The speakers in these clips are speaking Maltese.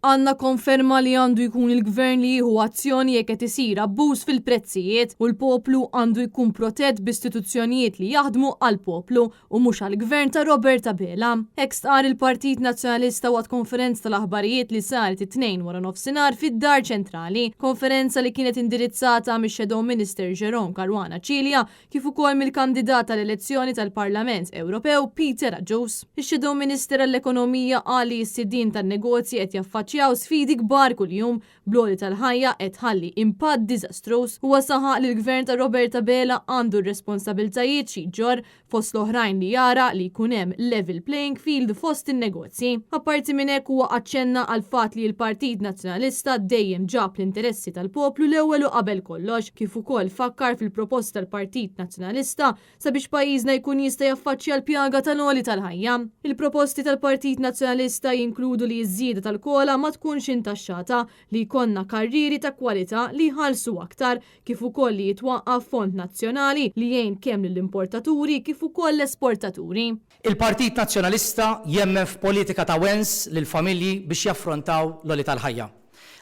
Għandna konferma li għandu jkun il-Gvern li jieħu azzjoni jekk qed isir abbuż fil-prezzijiet u l-poplu għandu jkun protett b'istituzzjonijiet li jaħdmu għall-poplu u mhux għall-Gvern ta' Robert Abela. Hekk stqarr il-Partit Nazzjonalista waqt konferenza tal-aħbarijiet li saret it-Tnejn waranofsinhar fid-Dar Ċentrali, konferenza li kienet indirizzata mix-Shadow Minister Jerome Caruana Cilia kif ukoll mill-kandidat għall-elezzjoni tal-Parlament Ewropew Peter Agius. Ix-Shadow Minister għall-Ekonomija qal li s-sidien tan-negozji qed jaffaċċjaw sfidi kbar kuljum, bl-għoli tal-ħajja qed tħalli impatt diżastruż. Huwa saħaq li l-Gvern ta' Robert Abela għandu r-responsabiltajiet xi jġorr, fost l-oħrajn li jara li jkun hemm level playing field fost in-negozji. Apparti minn hekk huwa aċċenna għall-fatt li l-Partit Nazzjonalista dejjem ġab l-interessi tal-poplu l-ewwel u qabel kollox, kif ukoll fakkar fil-proposta tal-Partit Nazzjonalista sabiex pajjiżna jkun jista' jaffaċċja l-pjaga tal-għoli tal-ħajja. Il-proposti tal-Partit Nazzjonalista jinkludu li ż-żieda tal-COLA ma tkunx intaxxata, li jkollna karrieri ta' kwalità li jħallsu aktar, kif ukoll li jitwaqqaf fond nazzjonali li jgħin kemm lill-importaturi kif ukoll l-esportaturi. Il-Partit Nazzjonalista jemmen f'politika ta' wens lill-familji biex jaffrontaw l-għoli tal-ħajja.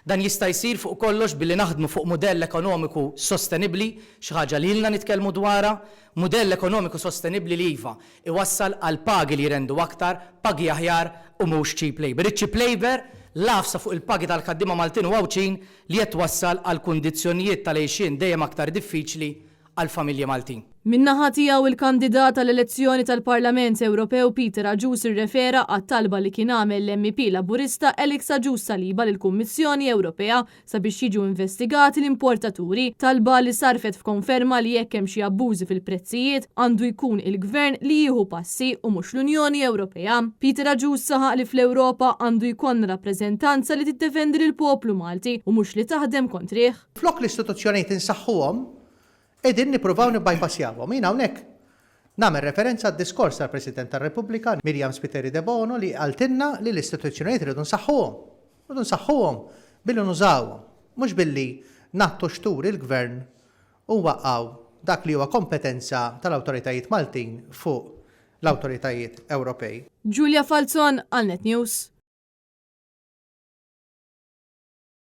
Dan jista' jsir fuq kollox billi naħdmu fuq mudell ekonomiku sostenibbli, xi ħaġa li ilna nitkellmu dwarha, mudell ekonomiku sostenibbli li iva, iwassal għal pagi li jrendu aktar, pagi aħjar u mhux cheap labour. Iċ-cheap labour, l-għafsa fuq il-pagi tal-ħaddiema Maltin u Għawdxin li qed twassal għal kundizzjonijiet tal-għixien dejjem aktar diffiċli għall-familji Maltin. Min-naħa tiegħu il-kandidat għall-elezzjoni tal-Parlament Ewropew Peter Agius irrefera għat-talba li kien għamel l-MEP Laburista Alex Agius Saliba lill-Kummissjoni Ewropea sabiex jiġu investigati l-importaturi, talba li sarrfet f'konferma li jekk hemm xi abbużi fil-prezzijiet, għandu jkun il-Gvern li jieħu passi u mhux l-Unjoni Ewropea. Peter Agius saħaq li fl-Ewropa għandu jkollna rappreżentanza li tiddefendi lill-poplu Malti u mhux li taħdem kontrih. Flok l-istituzzjonijiet insaħħuhom, qegħdin nippruvaw nibbypassjawhom. Jien hawnhekk nagħmel referenza għad-diskors tal-President tar-Repubblika, Myriam Spiteri Debono, li qaltilna li l-istituzzjonijiet irridu nsaħħuhom. Irridu nsaħħuhom billi nużawhom, mhux billi ngħattu xtur il-Gvern u nwaqqgħu dak li huwa kompetenza tal-awtoritajiet Maltin fuq l-awtoritajiet Ewropej. Julia Falzon għal Net News.